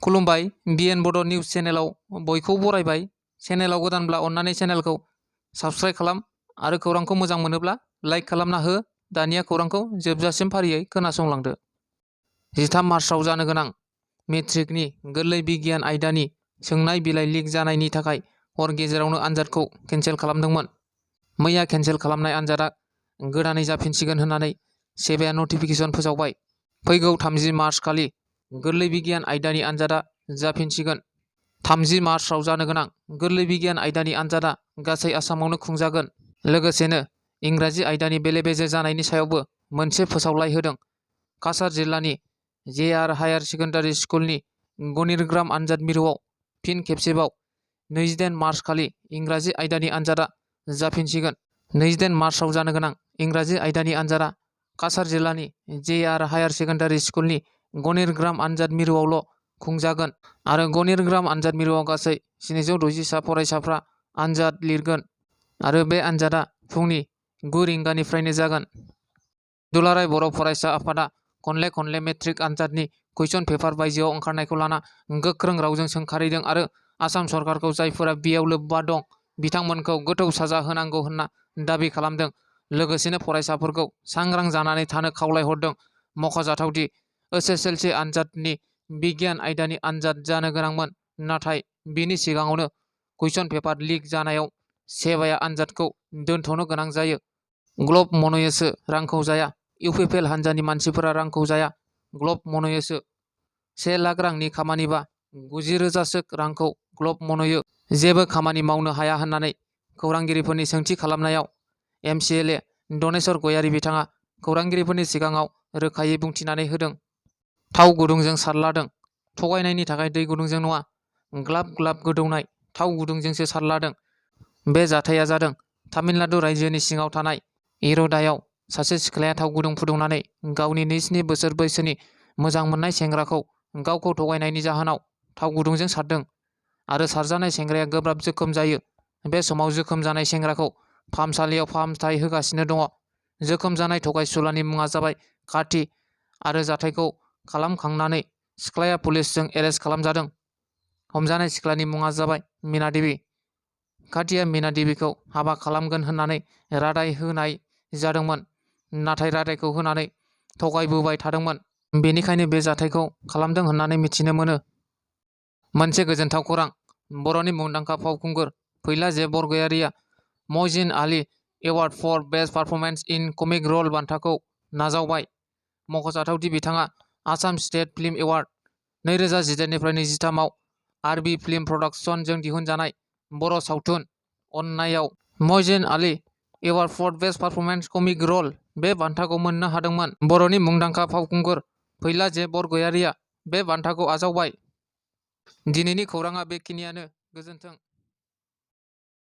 खुलुमबाय बिएन बड' निउस चेनेलाव बयखौ बरायबाय। चेनेलाव गोदानब्ला अन्नानै चेनेलखौ साबस्क्राइब खालाम आरो खौरांखौ मोजां मोनोब्ला लाइक खालामना हो। दानिया खौरांखौ जोबजासिम फारियै खोनासंलांदो। 13 मार्चआव जानो गोनां मेट्रिकनि गोरलै बिगियान आयदानि सोंनाय बिलाइ लिक जानायनि थाखाय हर गेजेरावनो आनजादखौ केन्सेल खालामदोंमोन। मैया केन्सेल खालामनाय आनजादा गोदानै जाफिनसिगोन होननानै सेबाया नटिफिकेसन फोसावबाय। फैगौ 30 मार्च खालि गोरलै बिगियान आयदानि आनजादा जाफिनसिगोन। 30 मार्चआव जानो गोनां गोरलै बिगियान आयदानि आनजादा गासै आसामावनो खुंजागोन। लोगोसेनो इंराजि आयदानि बेले-बेजे जानायनि सायावबो मोनसे फोसावलाइ होदों। काछार जिल्लानि जे.आर. हायार सेकेन्डारि स्कुलनि गनिरग्राम आनजाद मिरुआव फिन खेबसेबाव 28 मार्च खालि इंराजि आयदानि आनजादा जाफिनसिगोन। 28 मार्चआव जानो गोनां इंराजि आयदानि आनजादा काछार जिल्लानि जे.आर. हायार सेकेन्डारि स्कुलनि गनिरग्राम आनजाद मिरुआवल' खुंजागोन आरो गनिरग्राम आनजाद मिरुआव गासै 760 फरायसाफ्रा आनजाद लिरगोन आरो बे आनजादा फुंनि 9 रिंगानिफ्रायनो जागोन। दुलाराय बर' फरायसा आफादा खनले मेट्रिक आनजादनि कुइसन पेपार बायजोआव ओंखारनायखौ लाना गोख्रों रावजों सोंखारिदों आरो आसाम सरकारखौ जायफोरा बेयाव लोब्बा दं बिथांमोनखौ गोथौ साजा होनांगौ होनना दाबि खालामदों। लोगोसेनो फरायसाफोरखौ सांग्रां जानानै थानो खावलायहरदों। मख'जाथावदि एसएसएलसि आनजादनि बिगियान आयदानि आनजाद जानो गोनांमोन, नाथाय बिनि सिगाङावनो कुइसन पेपार लिक जानायाव सेबाया आनजादखौ दोनथ'नो गोनां जायो। ग्लब मनयोसो रांखौ जाया। इउपिपिएल हान्जानि मानसिफोरा रांखौ जाया। ग्लब मनयोसो 1 लाख रांनि खामानिबा 90,000सो रांखौ ग्लब मनयो। जेबो खामानि मावनो हाया होननानै खौरांगिरिफोरनि सोंथि खालामनायाव एमसिएलए दनेस्वर गयारी बिथाङा खौरांगिरिफोरनि सिगाङाव रोखायै बुंथिनानै होदों। थाव गुदुंजों सारलादों। थगायनायनि थाखाय दै गुदुंजों नङा, ग्लाब ग्लाब गोदौनाय थाव गुदुंजोंसो सारलादों। बे जाथाया जादों तामिलनाडु रायजोनि सिङाव थानाय इर'दायाव सासे सिख्लाया थाव गुदुं फुदुंनानै गावनि 27 बोसोर बैसोनि मोजां मोननाय सेंग्राखौ गावखौ थगायनायनि जाहोनाव थाव गुदुंजों सारदों आरो सारजानाय सेंग्राया गोब्राब जोखोम जायो। बे समाव जोखोम जानाय सेंग्राखौ फाहामसालियाव फाहामथाय होगासिनो दङ। जोखोम जानाय थगायसुलानि मुङा जाबाय काथि आरो जाथायखौ खालामखांनानै सिख्लाया पुलिसजों एरेस्ट खालामजादों। हमजानाय सिख्लानि मुङा जाबाय मीना देवी। काथिया मीना देवीखौ हाबा खालामगोन होननानै रादाय होनाय जादोंमोन, नाथाय रादायखौ होनानै थगायबोबाय थादोंमोन। बेनिखायनो बे जाथायखौ खालामदों होननानै मिथिनो मोनो। मोनसे गोजोनथाव खौरां। बर'नि मुंदांखा फावखुंगुर फैला जे. बरगयारिया Mohsin Ali award four best performance इन कमिक रल बान्थाखौ नाजावबाय। मख'जाथावदि बिथाङा आसाम स्टेट फिल्म एवार्ड 2018-23 आव आरबि फिल्म प्रडाक्शनजों दिहुनजानाय बर' सावथुन अन्नायाव Mohsin Ali award four best performance कमिक रल बे बान्थाखौ मोननो हादोंमोन। बर'नि मुंदांखा फावखुंगुर फैला जे. बरगयारिया बे बान्थाखौ आजावबाय। दिनैनि खौराङा बेखिनियानो। गोजोन्थों।